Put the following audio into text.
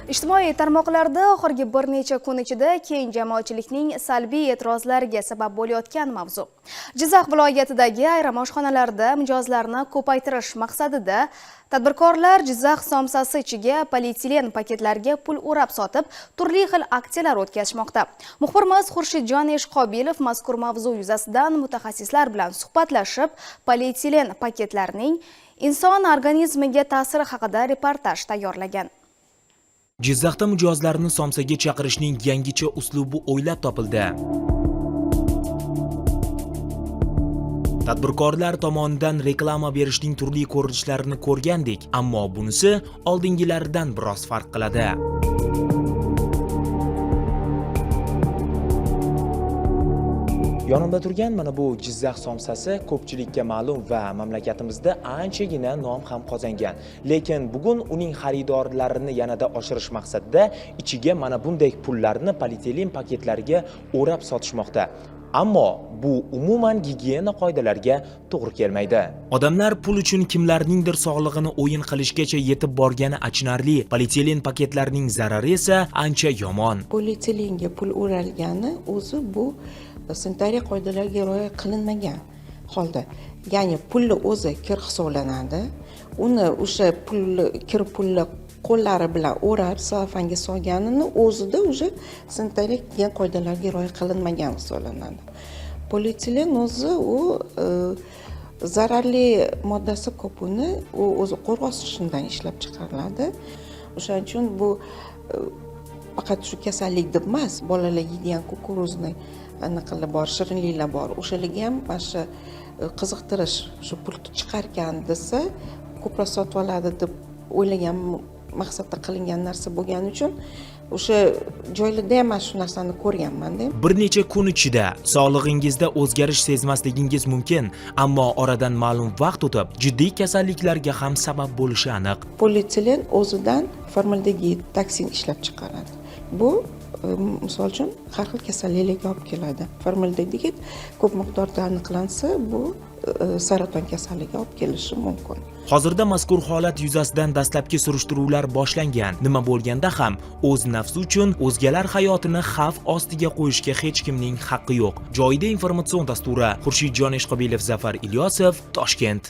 Ijtimoiy tarmoqlarda oxirgi bir necha kun ichida keng jamoatchilikning salbiy e'tirozlariga sabab bo'layotgan mavzu. Jizzax viloyatidagi ayrim oshxonalarda mijozlarni ko'paytirish maqsadida tadbirkorlar Jizzax somsasi ichiga polietilen paketlarga pul o'rab sotib, turli xil aksiyalar o'tkazishmoqda. Muxbirimiz Xurshidjon Eshqobilov mazkur mavzu yuzasidan mutaxassislar bilan suhbatlashib, polietilen paketlarining inson organizmiga ta'siri haqida reportaj tayyorlagan. Jizzaxda mijozlarni somsaga chaqirishning yangicha uslubi o'ylab topildi. Tadbirkorlar tomonidan reklama berishning turli ko'rinishlarini ko'rgandik, ammo bunisi oldingilaridan biroz farq qiladi. Yonimda turgan mana bu Jizzax somsasi ko'pchilikka ma'lum va mamlakatimizda anchagina nom ham qozongan. Lekin bugun uning xaridorlarini yanada oshirish maqsadida ichiga mana bunday pullarni polietilen paketlariga o'rab sotishmoqda. Ammo bu umuman gigiyena qoidalariga to'g'ri kelmaydi. Odamlar pul uchun kimlarningdir sog'lig'ini o'yin qilishgacha yetib borgani achinarli. Polietilen paketlarining zarari esa ancha yomon. Polietilenga pul o'ralgani o'zi bu sanitariya qoidalariga rioya qilinmagan holda, ya'ni pulni o'zi kir hisoblanadi. Uni o'sha pulni kir pulni qo'llari bilan o'rab sellofanga solganini o'zida уже sanitariya gigiyen qoidalariga rioya qilinmagan hisoblanadi. Polietilen o'zi u zararli moddasi ko'p, uni u o'zi qo'rg'oshindan ishlab chiqariladi. O'shaning uchun bu faqat shu kasallik deb emas, bolalar yeydigan kukuruzni anaqalar bor, shirinliklar bor, o'shalarga ham mana shu qiziqtirish, shu pul chiqarkan desa ko'proq sotib oladi deb o'ylagan maqsadda qilingan narsa bo'lgani uchun o'sha joylarda ham man shu narsani ko'rganmanda. Bir necha kun ichida sog'lig'ingizda o'zgarish sezmasligingiz mumkin, ammo oradan ma'lum vaqt o'tib jiddiy kasalliklarga ham sabab bo'lishi aniq. Polietilen o'zidan formaldegid toksin ishlab chiqaradi. Bu misol uchun har xil kasalliklarga olib keladi. Formaldegid ko'p miqdorda aniqlansa, bu saraton kasalligiga olib kelishi mumkin. Hozirda mazkur holat yuzasidan dastlabki surishtiruvlar boshlangan. Nima bo'lganda ham o'z nafsi uchun o'zgalar hayotini xavf ostiga qo'yishga hech kimning haqqi yo'q. Joyida informatsion dasturi. Xurshidjon Eshqobilov, Zafar Ilyosov, Toshkent.